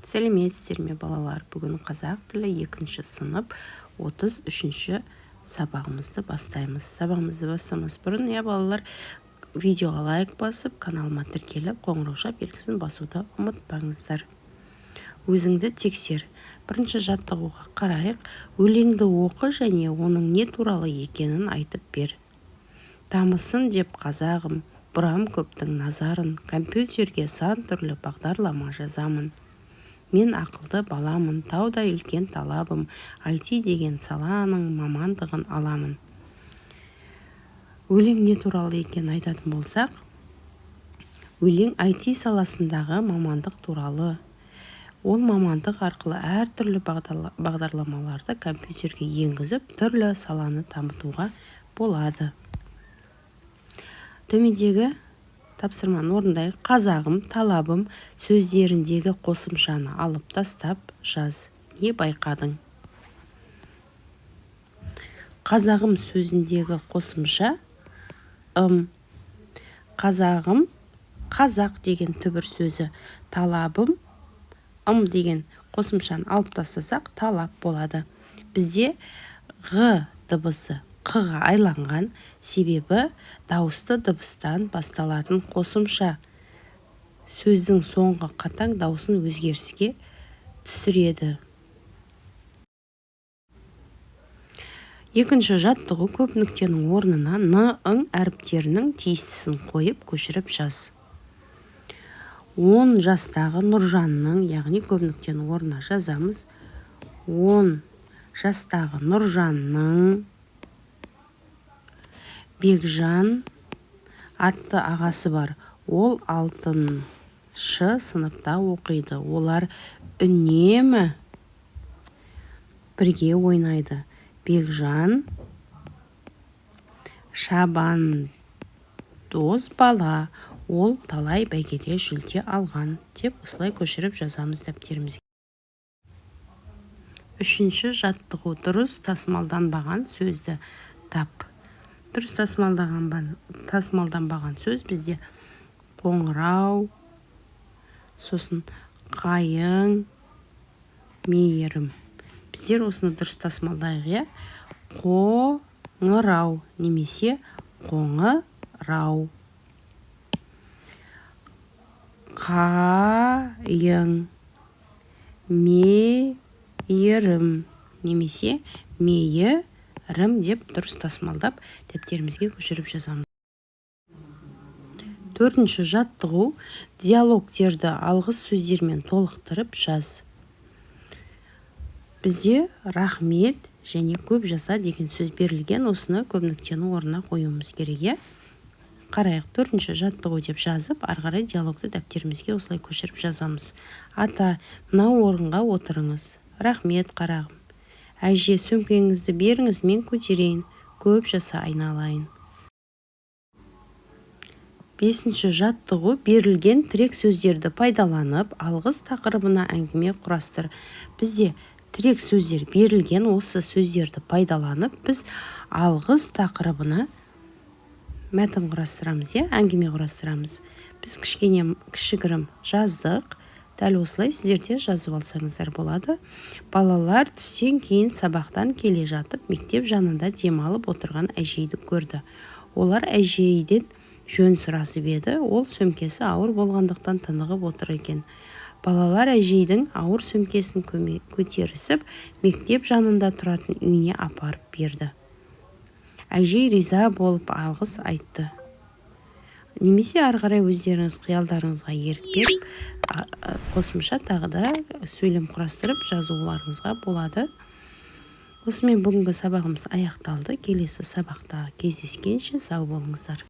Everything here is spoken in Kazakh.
Сәлеметсіздер ме, балалар! Бүгін қазақ тілі, екінші сынып, 33-ші сабағымызды бастаймыз. Сабағымызды бастамас бұрын, иә, балалар, видеоға лайк басып, каналыма тіркеліп, қоңырауша белгісін басуды ұмытпаңыздар. Өзіңді тексер. Бірінші жаттығуға қарайық. Өлеңді оқы және оның не туралы екенін айтып бер. Дамысын деп қазағым, бұрам көптің назарын, компьютерге сан түрлі бағдарлама жазамын. Мен ақылды баламын, таудай үлкен талабым, IT деген саланың мамандығын аламын. Өлең не туралы екенін айтатын болсақ, өлең IT саласындағы мамандық туралы. Ол мамандық арқылы әртүрлі бағдарламаларды компьютерге енгізіп, түрлі саланы дамытуға болады. Төмендегі тапсырманы орындайық. «Қазағым», «талабым» сөздеріндегі қосымшаны алып тастап жаз. Не байқадың? «Қазағым» сөзіндегі қосымша «ым». «Қазағым», «қазақ» деген түбір сөзі. «Талабым», «ым» деген қосымшаны алып тастасақ, «талап» болады. Бізде «ғ» дыбысы «қ»-ға айланған, себебі дауысты дыбыстан басталатын қосымша сөздің соңғы қатаң дауысын өзгеріске түсіреді. Екінші жаттығу: көп нүктенің орнына «н», «ң» әріптерінің тиістісін қойып, көшіріп жаз. 10 жастағы Нұржанның, яғни көп нүктенің орнына жазамыз, 10 жастағы Нұржанның Бекжан атты ағасы бар. Ол алтыншы сыныпта оқиды. Олар үнемі бірге ойнайды. Бекжан шабандоз бала. Ол талай бәйгеде жүлде алған деп, осылай көшіріп жазамыз дәптерімізге. Үшінші жаттығу: дұрыс тасымалданбаған сөзді тап. Дұрыс тасымалданбаған сөз бізде қоңырау, сосын қайың, мейірім. Біздер осыны дұрыс тасымалдайық, иә. Қоңырау немесе қоңырау, қайың, мейірім немесе мейірім деп дұрыс тасымалдап, дәптерімізге көшіріп жазамыз. Төртінші жаттығу: диалогтерді алғыс сөздермен толықтырып жаз. Бізде «рахмет» және «көп жаса» деген сөз берілген. Осыны көп нүктенің орнына қоюымыз керек, иә. Қарайық. Төртінші жаттығу деп жазып, ары қарай диалогты дәптерімізге осылай көшіріп жазамыз. Ата, мынау орынға отырыңыз. Рахмет, қарағым. Әже, сөмкеңізді беріңіз, мен көтерейін. Көп жаса, айналайын. Бесінші жаттығу: берілген тірек сөздерді пайдаланып, алғыс тақырыбына әңгіме құрастыр. Бізде тірек сөздер берілген. Осы сөздерді пайдаланып, біз алғыс тақырыбына мәтін құрастырамыз, иә, әңгіме құрастырамыз. Біз кішкене кішігірім жаздық. Дәл осылай сіздер де жазып алсаңыздар болады. Балалар түстен кейін сабақтан келе жатып, мектеп жанында демалып отырған әжейді көрді. Олар әжейден жөн сұрасып еді, ол сөмкесі ауыр болғандықтан тынығып отыр екен. Балалар әжейдің ауыр сөмкесін көтерісіп, мектеп жанында тұратын үйіне апарып берді. Әжей риза болып, алғыс айтты. Немесе ары қарай өздеріңіз қиялдарыңызға ерік беріп, қосымша тағы да сөйлем құрастырып жазуларыңызға болады. Осымен бүгінгі сабағымыз аяқталды. Келесі сабақта кездескенше сау болыңыздар.